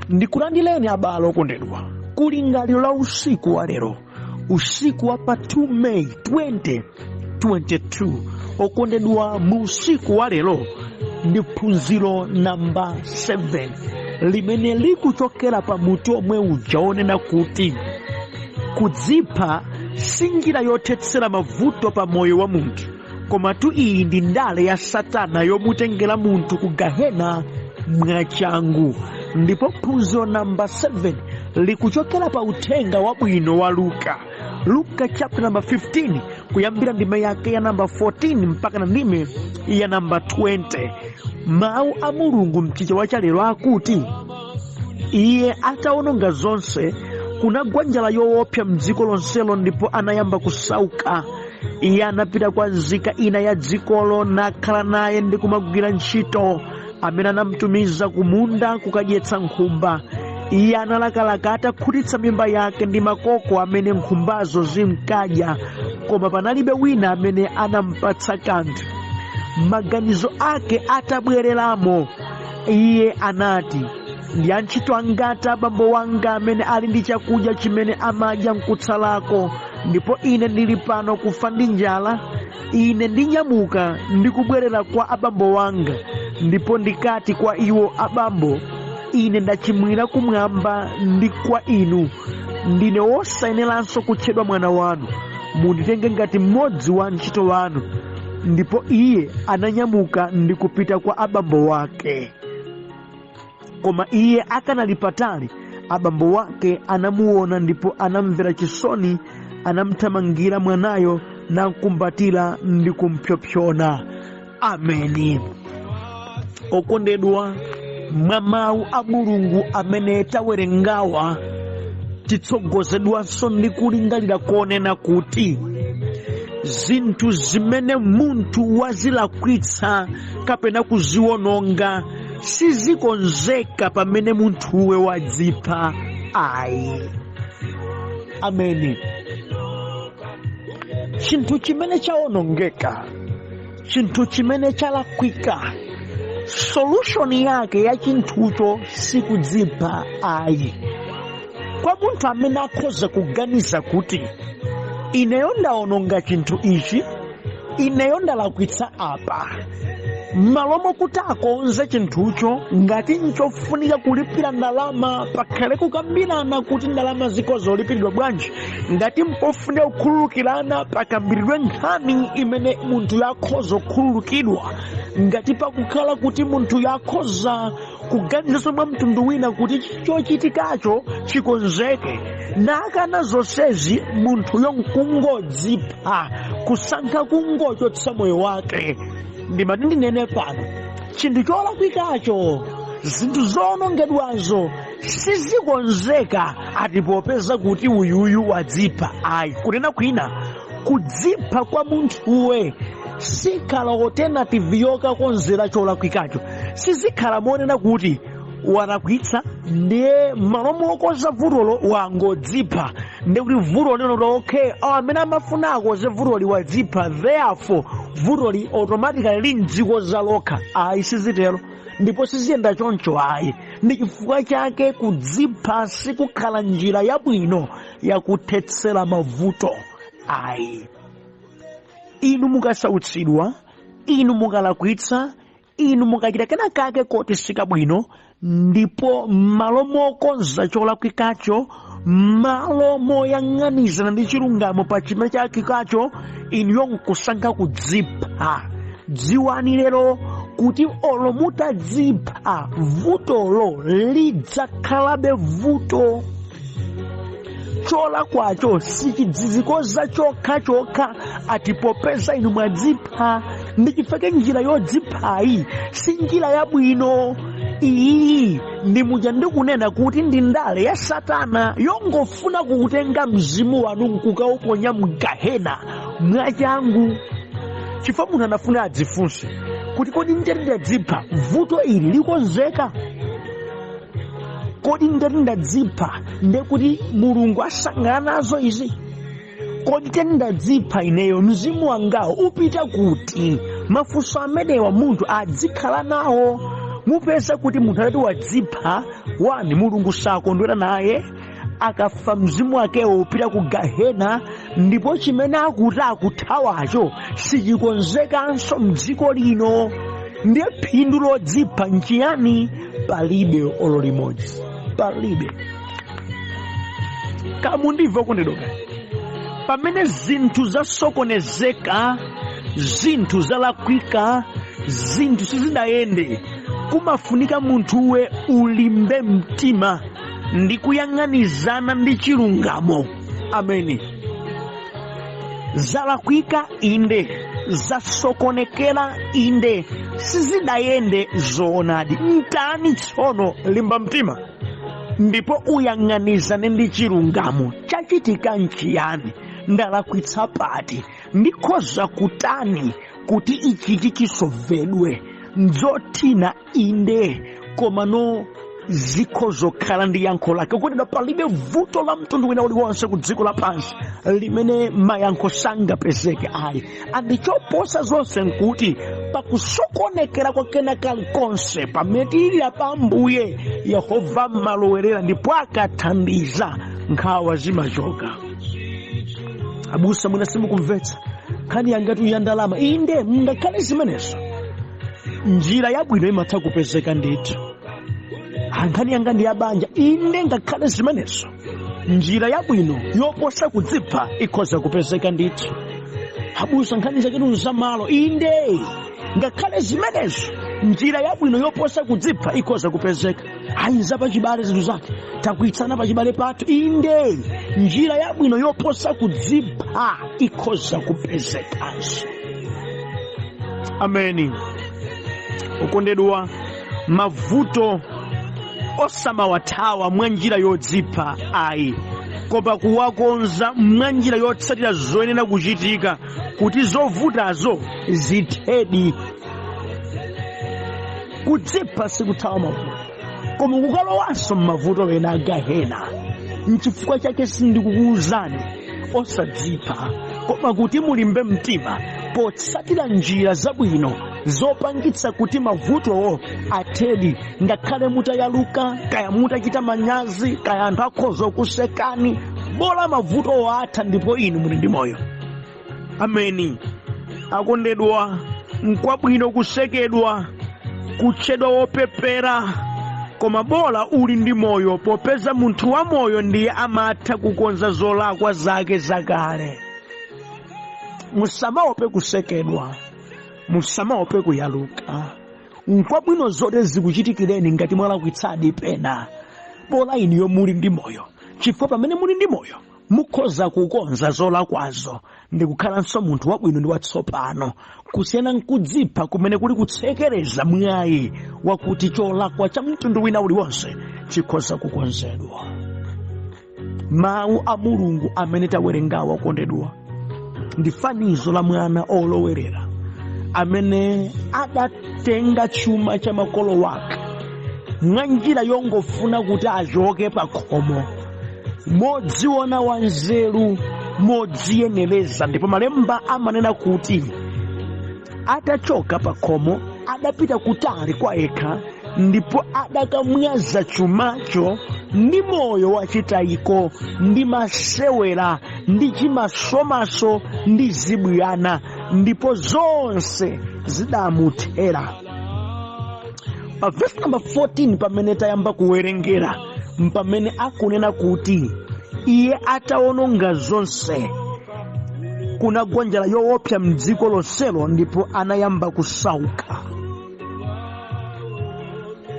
Ndikulandireni abale okondedwa kulingaliro la usiku wa lero, usiku wa pa 2 May 2022. Okondedwa, mu usiku wa lero ndi phunziro namba 7 limene likuchokera pa mutu omwe uja wonena kuti kudzipha si njira yothetsera mavuto pa moyo wa munthu, komatu iyi ndi ndale ya Satana yomutengera munthu ku gahena mwachangu. Ndipo phunziro namba 7 likuchokera pa uthenga wabwino wa Luka, Luka chapter number 15, kuyambira ndime yake ya namba 14 mpaka na ndime ya namba 20. Mawu a Mulungu mchichewa cha lero akuti, iye atawononga zonse, kunagwa njala yoopsa mdziko lonselo, ndipo anayamba kusauka. Iye anapita kwa nzika ina ya dzikolo nakhala naye ndi kumagwira ntchito, amene anamtumiza kumunda kukadyetsa nkhumba. Iye analakalaka atakhutitsa mimba yake ndi makoko amene nkhumbazo zinkadya, koma panalibe wina amene anampatsa kanthu. Maganizo ake atabwereramo, iye anati, ndi antchito angati abambo wanga amene ali ndi chakudya chimene amadya nkutsalako, ndipo ine ndili pano kufa ndi njala. Ine ndinyamuka ndi kubwerera kwa abambo wanga, ndipo ndikati kwa iwo, abambo, ine ndachimwira kumwamba ndi kwa inu, ndine wosayeneranso kutchedwa mwana wanu, munditenge ngati mmodzi wa antchito wanu. Ndipo iye ananyamuka ndi kupita kwa abambo wake. Koma iye akanali patali, abambo wake anamuona ndipo anamvera chisoni, anamthamangira mwanayo namkumbatira ndi kumpsopsona. Ameni. Okondedwa, mwa mawu a Mulungu amene tawerengawa, titsogozedwanso ndi kulingalira konena kuti zinthu zimene munthu wazilakwitsa kapena kuziwononga sizikonzeka pamene munthuwe wadzipha ayi. Ameni. Chinthu chimene chawonongeka, chinthu chimene chalakwika, solution yake ya chinthucho sikudzipha ayi. Kwa munthu amene akhoza kuganiza kuti ineyo ndawononga chinthu ichi, ineyo ndalakwitsa apa, m'malo mokuti akonze chinthucho, ngati nchofunika kulipira ndalama, pakhale kukambirana kuti ndalama zikhoza kulipiridwa bwanji. Ngati mpofunika kukhululukirana, pakambiridwe nkhani imene munthu akhoza kukhululukidwa. Ngati pakukhala kuti munthu akhoza kuganizanso mwa mtundu wina kuti chochitikacho chikonzeke, nakana zonsezi, munthuyo nkungodzipha, kusankha kungochotsa moyo wake, ndimati ndinene pano, chinthu cholakwikacho, zinthu zoonongedwazo sizikonzeka ati popeza kuti uyuyu wadzipha ayi. Kunena kwina, kudzipha kwa munthuwe sikhala alternative yokakonzera cholakwikacho. Sizikhala monena kuti walakwitsa, ndiye malo mokonza vutolo wangodzipha, ndiye kuti vuto lino kuti okay, awo amene amafuna akonze vutoli wadzipha, therefore vutoli automatically lidzikonza lokha. Ayi, sizitero ndipo siziyenda choncho ayi. Ndi chifukwa chake kudzipha sikukhala njira yabwino yakuthetsera mavuto ayi. Inu mukasautsidwa, inu mukalakwitsa, inu mukachita kena kake koti sikabwino, ndipo m'malo mokonza cholakwikacho, m'malo moyang'anizana ndi chilungamo pa chimene chalakwikacho, inuyo nkusankha kudzipha, dziwani lero kuti olo mutadzipha, vutolo lidzakhalabe vuto. Cholakwacho sichidzikonza chokha chokha ati popeza inu mwadzipha. Ndi chifukwa njira yodziphayi si njira yabwino. Iyi ndi muja ndikunena kuti ndi ndale ya Satana yongofuna kukutenga mzimu wanu nkukauponya mgahena mwachangu. Chifukwa munthu anafuna adzifunse kuti kodi nditati ndadzipha vuto ili likonzeka? Kodi nditati ndadzipha ndiye kuti Mulungu asangalala nazo izi? Kodi nditati ndadzipha ineyo mzimu wangawo upita kuti? Mafunso amenewa munthu adzikhala nawo. Mupeza kuti munthu atati wadzipha, 1 Mulungu sakondwera naye, akafa mzimu wakewo upita ku gahena, ndipo chimene akuti akuthawacho sichikonzekanso mdziko lino. Ndiye phindu lodzipha nchiyani? Palibe olo limodzi, palibe. Kamundimva okondedwa? Pamene zinthu zasokonezeka, zinthu zalakwika, zinthu sizidayende, kumafunika munthuwe ulimbe mtima ndi kuyang'anizana ndi chilungamo. Ameni. Zalakwika inde, zasokonekera inde, sizidayende zoonadi, mtani tsono? Limba mtima ndipo uyang'anizane ndi chilungamo. Chachitika nchiyani? Ndalakwitsa pati? Ndikhoza kutani kuti ichichi chisovedwe? Nzothina inde, komano zikhoza kukhala ndi yankho lake. Okondedwa, palibe vuto la mtundu wina uliwonse ku dziko lapansi limene mayankho sangapezeke ayi. And choposa zonse nkuti pakusokonekera kwa kena kalikonse, pamene tilira pa Ambuye Yehova mmalowerera ndipo akathandiza nkhawa zimachoka. Abusa, mwina simukumvetsa nkhani yangatu ya ndalama. Inde, ngakhale zimenezo njira yabwino imatha kupezeka ndithu. Nkhani yanga ndi yabanja. Inde, ngakhale zimenezo njira yabwino yoposa kudzipha ikhoza kupezeka ndithu. Abusa, nkhani zaketu zamalo. Inde, ngakhale zimenezo njira yabwino yoposa kudzipha ikhoza kupezeka. Ayi, zapachibale zinthu zake takwiyitsana pachibale pathu. Inde, njira yabwino yoposa kudzipha ikhoza kupezekanso. Ameni. Okondedwa, mavuto osamawathawa mwa njira yodzipha ayi, koma kuwakonza mwa njira yotsatira zoyenera kuchitika kuti zovutazo zithedi. Kudzipha sikuthawa mavuto, koma kukalowanso m'mavuto ena agahena. Nchifukwa chake sindikukuwuzani osadzipha, koma kuti mulimbe mtima potsatira njira zabwino zopangitsa kuti mavutowo athedi. Ngakhale mutayaluka, kaya mutachita manyazi, kaya anthu akhoza kusekani, bola mavutowo atha ndipo inu muli ndi moyo. Ameni. Akondedwa, nkwabwino kusekedwa, kutchedwa wopepera, koma bola uli ndi moyo, popeza munthu wa moyo ndiye amatha kukonza zolakwa zake zakale. Musamaope kusekedwa, musamaope kuyaluka. Nkwabwino zote zikuchitikireni ngati mwalakwitsadi pena, bola inuyo muli ndi moyo, chifukwa pamene muli ndi moyo mukhoza kukonza zolakwazo ndi kukhalanso munthu wabwino ndi watsopano, kusiyana nkudzipha kumene kuli kutsekereza mwayi wakuti cholakwa cha mtundu wina uliwonse chikhoza kukonzedwa. Mawu a Mulungu amene tawerengawa, okondedwa, ndi fanizo la mwana olowerera amene adatenga chuma cha makolo wake mwa njira yongofuna kuti achoke pa khomo, modziona wanzeru, modziyenereza. Ndipo malemba amanena kuti atachoka pa khomo adapita kutali kwa yekha, ndipo adakamwaza chumacho ndi moyo wachitayiko ndi masewera ndi chimasomaso ndi zibwana, ndipo zonse zidamuthera. Pa verse number 14 pamene tayamba kuwerengera, mpamene akunena kuti iye atawononga zonse, kunagwa njala yoopsa mdziko lonselo, ndipo anayamba kusauka.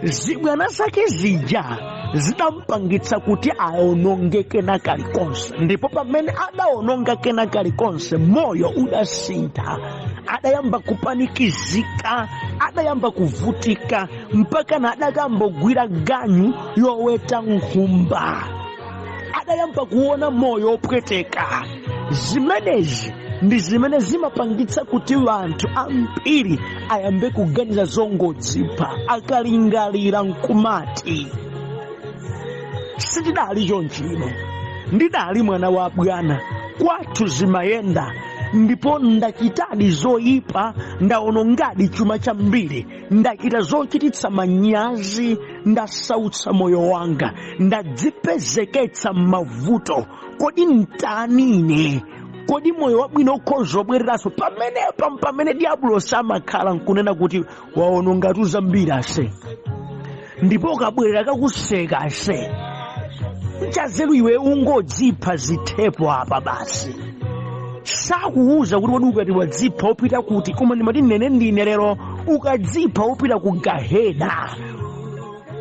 Zibwana zake zija zidampangitsa kuti aononge kena kalikonse, ndipo pamene adaononga kena kalikonse moyo udasintha. Adayamba kupanikizika, adayamba kuvutika, mpaka na adakambogwira ganyu yoweta nkhumba. Adayamba kuona moyo opweteka. Zimenezi ndi zimene zimapangitsa kuti anthu ambiri ayambe kuganiza zongodzipha, akalingalira nkumati, sitidali chonchi, ine ndidali mwana wa bwana, kwathu zimayenda, Ndipo ndachitadi zoyipa, ndawonongadi chuma chambiri, ndachita zochititsa manyazi, ndasautsa moyo wanga, ndadzipezeketsa m'mavuto. Kodi ntani ine? Kodi moyo wabwino ukhoza obwereranso? Pamenepa pamene diabulosi amakhala nkunena kuti waonongatu zambiri ase, ndipo ukabwerera kakuseka ase, nchazeru iwe ungodzipha, zithepo apa basi. Sakuwuza kuti kodi ukati wadzipha upita kuti, koma ndimati nene ndine lero, ukadzipha upita ku gahena.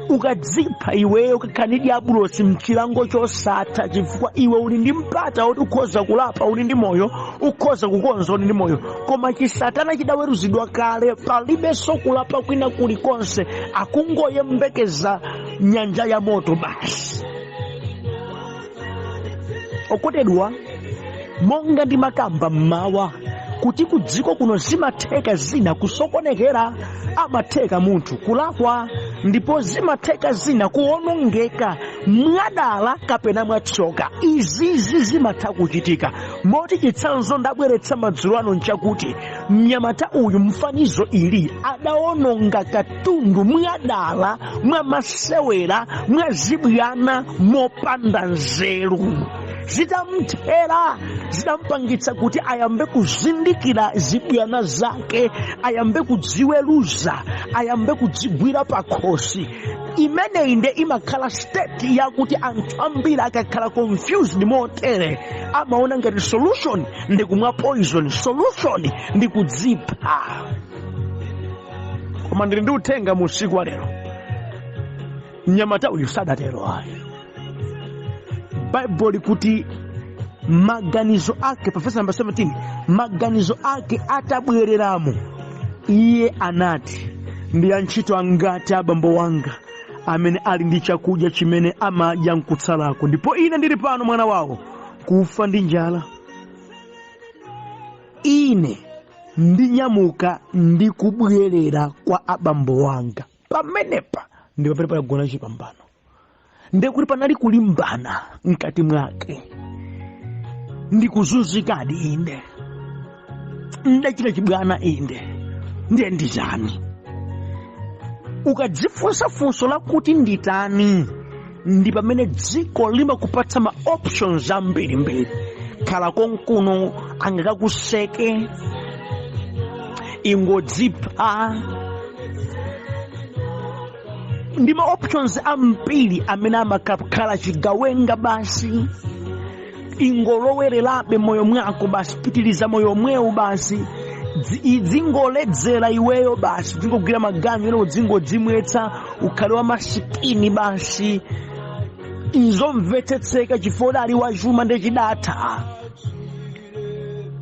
Ukadzipha iweyo ukakhala ndi diabulosi mchilango chosatha, chifukwa iwe uli ndi mpata woti ukhoza kulapa, uli ndi moyo, ukhoza kukonza, uli ndi moyo. Koma chisatana chidaweruzidwa kale, palibenso kulapa kwina kulikonse, akungoyembekeza nyanja ya moto basi. Okondedwa, monga ndimakamba mmawa kuti ku dziko kuno zimatheka zina kusokonekera, amatheka munthu kulakwa, ndipo zimatheka zina kuwonongeka mwadala kapena mwatsoka. Izizi zimatha kuchitika. Moti chitsanzo ndabweretsa madzulo ano nchakuti mnyamata uyu mfanizo ili adawononga katundu mwadala, mwamasewera, mwazibwana, mopanda nzeru. Zitamthera zidampangitsa kuti ayambe kuzindikira zibwana zake, ayambe kudziweruza, ayambe kudzigwira pakhosi. Imeneyi nde imakhala state yakuti anthu ambiri akakhala confused motere amaona ngati solution ndi kumwa poison, solution ndi kudzipha. Koma ndili ndi uthenga mu usiku wa lero, mnyamata uyu sadatero ayi. Baibulo likuti maganizo ake, pa verse number 17, maganizo ake atabwereramo, iye anati, ndi antchito angati abambo wanga amene ali ndi chakudya chimene amadya nkutsalako, ndipo ine ndili pano mwana wawo kufa ndi njala. Ine ndinyamuka ndi kubwerera kwa abambo wanga. Pamenepa ndi pamene panagona chipambano, ndekuti panali kulimbana mkati mwake, ndikuzunzikadi inde, ndachita chibwana inde, ndiye nditani? Ukadzifunsa funso lakuti nditani, ndi pamene dziko limakupatsa ma options ambirimbiri. Khala konkuno angakakuseke, ingodzipha, ndi ma options ambiri amene amakhala chigawenga basi, ingolowererabe moyo mwako basi, pitiriza moyo mwewu basi, idzingodzingoledzera iweyo basi, dzingogwira maganyu ena, udzingodzimwetsa, ukhale wa masikini basi. Nzomvetsetseka chifukwa udali wachuma ndi chidatha.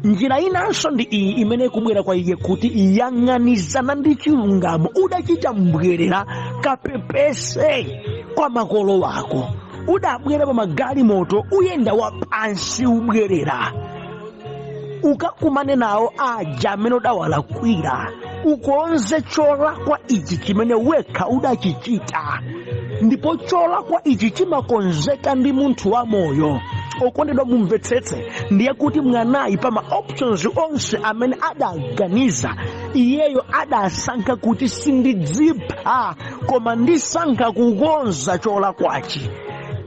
Njira inanso ndi iyi imene ikubwera kwa iye kuti yang'anizana ndi chilungamo, udachita mbwerera, kapepese kwa makolo wako, udabwera pa magalimoto, uyenda wapansi, ubwerera ukakumane nawo aja amene udawalakwira, ukonze cholakwa ichi chimene wekha udachichita. Ndipo cholakwa ichi chimakonzeka ndi munthu wa moyo. Okondedwa, mumvetsetse, ndiye kuti mwanayi pa ma options onse amene adaganiza, iyeyo adasankha kuti sindidzipha, koma ndisankha kukonza cholakwachi.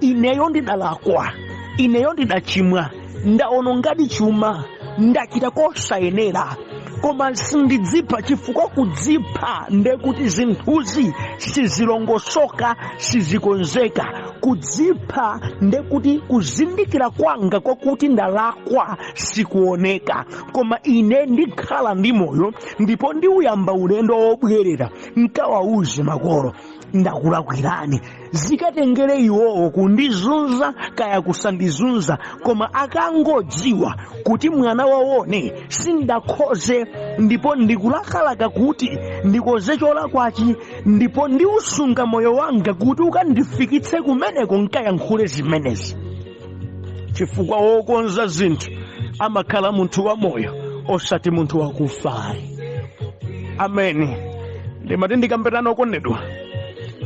Ineyo ndidalakwa, ineyo ndidachimwa, ndaonongadi chuma, ndachita kosayenera, koma sindidzipha, chifukwa kudzipha ndekuti zinthuzi sizilongosoka, sizikonzeka. Kudzipha ndekuti kuzindikira kwanga kwakuti ndalakwa sikuoneka, koma ine ndikhala ndi moyo ndipo ndiuyamba ulendo wobwerera nkawauze makolo ndakulakwirani. Zikatengere iwowo kundizunza kaya kusandizunza, koma akangodziwa kuti mwana wawone sindakhoze ndipo ndikulakalaka kuti ndikoze cholakwachi, ndipo ndiusunga moyo wanga kuti ukandifikitse kumeneko nkayankhule zimenezi, chifukwa wokonza zinthu amakhala munthu wa moyo osati munthu wakufayi. Ameni. Ndimati ndikambirana, okondedwa,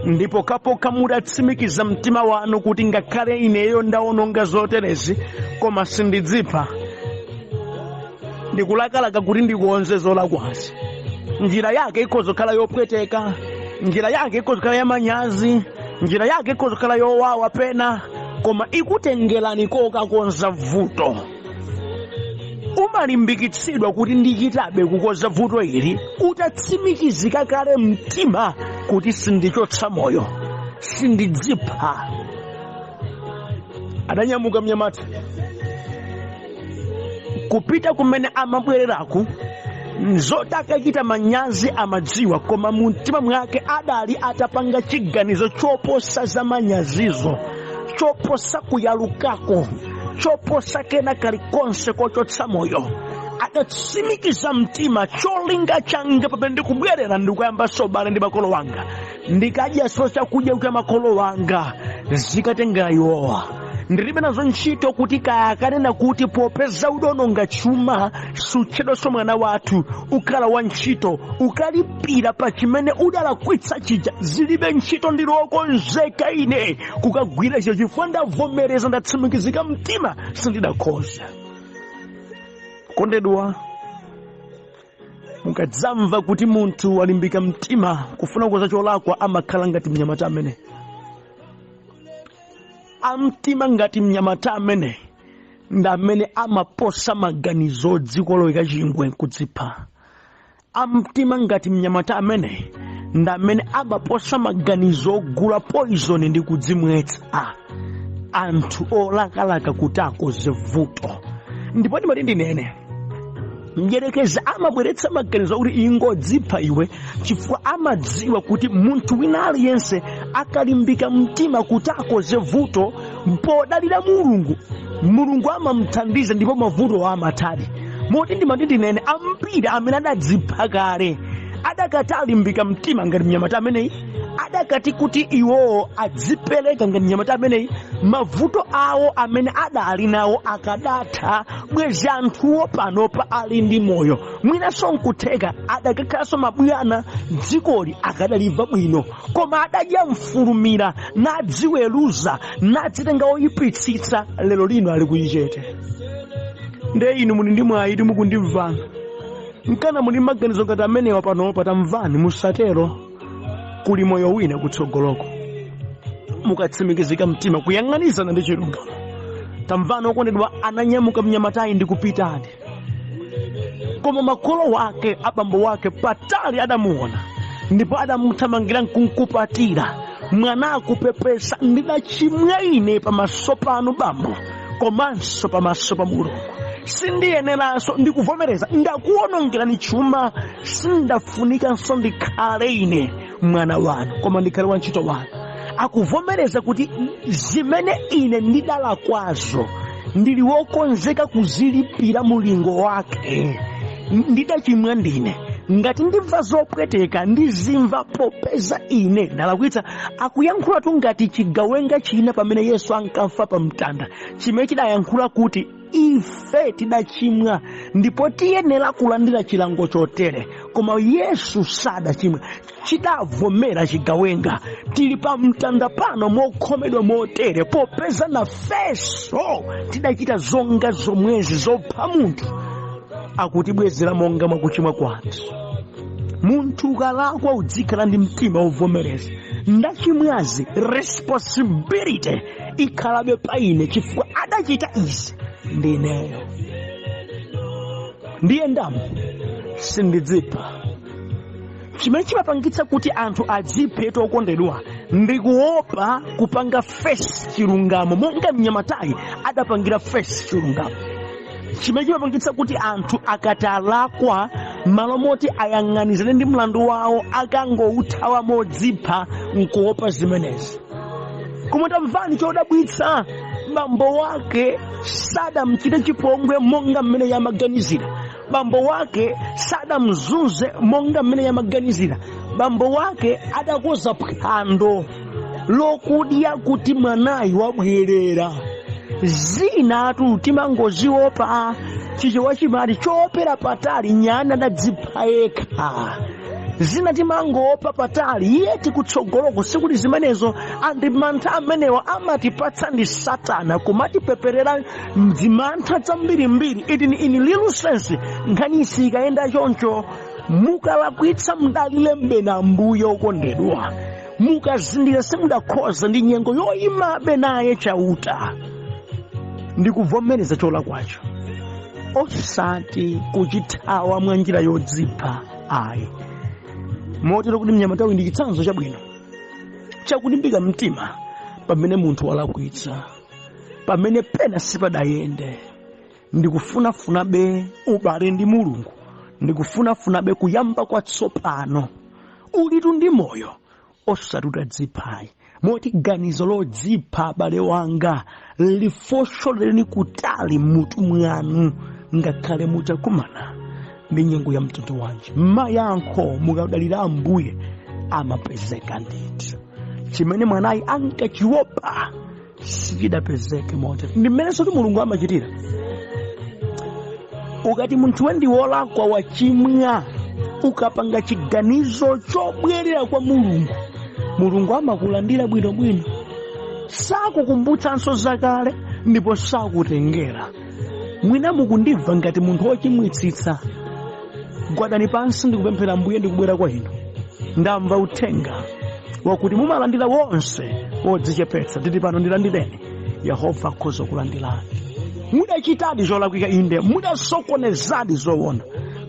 ndipo kapokha mudatsimikiza mtima wanu kuti ngakhale ineyo ndaononga zoterezi koma sindidzipha. Ndikulakalaka kuti ndikonze zolakwazi. Njira yake ikhoza kukhala yopweteka, njira yake ikhoza kukhala yamanyazi, njira yake ikhoza kukhala yowawa pena, koma ikutengerani kokakonza vuto. Umalimbikitsidwa kuti ndichitabe kukonza vuto ili utatsimikizika kale mtima kuti sindichotsa moyo, sindidzipha. Adanyamuka mnyamata kupita kumene amabwereraku. Nzoti akachita manyazi amadziwa, koma mu mtima mwake adali atapanga chiganizo choposa za manyazizo, choposa kuyalukako, choposa kena kalikonse kochotsa moyo. Adatsimikiza mtima, cholinga changa pamene ndikubwerera ndikuyambanso ubale ndi makolo wanga, ndikadyaso chakudya cha makolo wanga, zikatengera iwowa, ndilibe nazo ntchito kuti kaya akanena kuti popeza udononga chuma sutchedwanso mwana wathu, ukhala wantchito, ukalipira pa chimene udalakwitsa chija, zilibe ntchito, ndili wokonzeka ine kukagwira icho chifukwa ndavomereza, ndatsimikizika mtima, sindidakhoza. Kondedwa, mukadzamva kuti munthu walimbika mtima kufuna kukonza cholakwa, amakhala ngati mnyamata amene amtima ngati mnyamata amene ndi amene amaposa maganizo odzikoloweka chingwe nkudzipha. Amtima ngati mnyamata amene ndi amene amaposa maganizo ogula poison ndi kudzimwetsa. Anthu olakalaka kuti akoze vuto. Ndipo ndimati ndinene, mdyerekezi amabweretsa maganizo akuti ingodzipha iwe, chifukwa amadziwa kuti munthu wina aliyense akalimbika mtima kuti akoze vuto podalira Mulungu, Mulungu amamthandiza ndipo mavuto amathadi. Moti ndimati ndinene, ambiri amene adadzipha kale adakati alimbika mtima ngati mnyamata ameneyi, adakati kuti iwowo adzipereka ngati mnyamata ameneyi, mavuto awo amene adali nawo akadatha, bwezi anthuwo panopa ali ndi moyo, mwinanso nkutheka adakakhalanso mabwana, dzikoli akadalimva bwino. Koma adadya mfulumira nadziweruza nadzitenga oyipitsitsa, lero lino ali kuichete. Nde inu muli ndi mwayi mukundimvana, nkana muli maganizo ngati amenewa panopa, tamvani, musatero. Kuli moyo wina kutsogoloko mukatsimikizika mtima kuyang'anizana ndi chilungamo. Tamvani okondedwa, ananyamuka mnyamatayi ndi kupitadi, koma makolo wake, abambo wake patali adamuona ndipo adamuthamangira nkunkupatira. Mwana akupepesa, ndidachimwa ine pamaso panu bambo, komanso pamaso pa Mulungu, sindiyeneranso, ndikuvomereza ndakuwonongerani chuma, sindafunikanso ndikhale ine mwana wanu, koma ndikhale wantchito wanu. Akuvomereza kuti zimene ine ndidalakwazo ndili wokonzeka kuzilipira mulingo wake, ndidachimwa ndine, ngati ndimva zopweteka ndizimva popeza ine ndalakwitsa. Akuyankhulatu ngati chigawenga china pamene Yesu ankafa pa mtanda, chimene chidayankhula kuti ife tidachimwa ndipo tiyenera kulandira chilango chotere, koma Yesu sadachimwa. Chidavomera chigawenga, tili pa mtanda pano mokhomedwa motere popeza nafenso tidachita zonga zomwezi zopha munthu, akutibwezera monga mwakuchimwa kwathu. Munthu ukalakwa udzikhala ndi mtima wovomereza, ndachimwazi, responsibility ikhalabe pa ine chifukwa adachita izi ndineyo, ndiye ndamu sindidzipha. Chimene chimapangitsa kuti anthu adziphe, okondedwa, ndikuopa kupanga face chilungamo monga mnyamatayi adapangira face chilungamo. Chimene chimapangitsa kuti anthu akati alakwa, malo moti ayang'anizane ndi mlandu wawo akangouthawa modzipha, nkuopa zimenezi. Koma tamvani chodabwitsa, bambo wake sadamchite chipongwe monga mmene yamaganizira, bambo wake sadamzunze monga mmene yamaganizira, bambo wake adakoza phwando lokudya kuti mwanayi wabwerera. Zinatu timangoziopa. Chichewa chimati choopera patali nyani adadzipha yekha. Zina timangoopa patali, iye tikutsogoloko. Sikuti zimenezo andi mantha amenewa amatipatsa ndi Satana, kumatipeperera mdzimantha zambirimbiri. It in little sense, nkhani ikayenda choncho, mukalakwitsa mdalire mbena Ambuye. Okondedwa, mukazindikira simudakhoza, ndi nyengo yoyimabe naye Chauta ndikuvomereza cholakwacho, osati kuchithawa mwa njira yodzipha ayi. Motero kuti mnyamatawi ndi chitsanzo chabwino chakulimbika mtima pamene munthu walakwitsa, pamene pena sipadayende, ndikufunafunabe ubale ndi Mulungu, ndikufunafunabe kuyamba kwatsopano. Ulitu ndi moyo, osati utadziphayi. Moti ganizo lodzipha, abale wanga, lifosholereni kutali mutu mwanu, ngakhale mutakumana ndi nyengo ya mtundu wanji. Mayankho mukadalira Ambuye amapezeka ndithu. Chimene mwanayi ankachiopa sichidapezeke. Motero ndi mmenenso kuti Mulungu amachitira. Ukati munthuwe ndi wolakwa, wachimwa, ukapanga chiganizo chobwerera kwa Mulungu, Mulungu amakulandira bwinobwino, sakukumbutsanso zakale ndipo sakutengera. Mwina mukundibva ngati munthu wochimwitsitsa, gwadani pansi ndikupemphera: Ambuye, ndikubwera kwa inu, ndamva uthenga wakuti mumalandira wonse wodzichepetsa. Ndili pano, ndilandireni. Yehova akhoza kulandirani. Mudachitadi zolakwika, inde, mudasokonezadi zoona,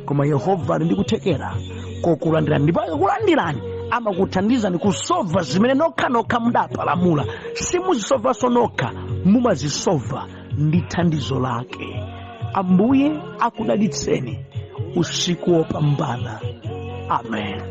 koma Yehova ali ndi kuthekera kokulandirani, ndipo akakulandirani amakuthandizani kusova zimene nokhanokha mudapalamula. Simuzisovanso nokha, mumazisova ndi thandizo lake. Ambuye akudalitseni. Usiku wopambana. Amen.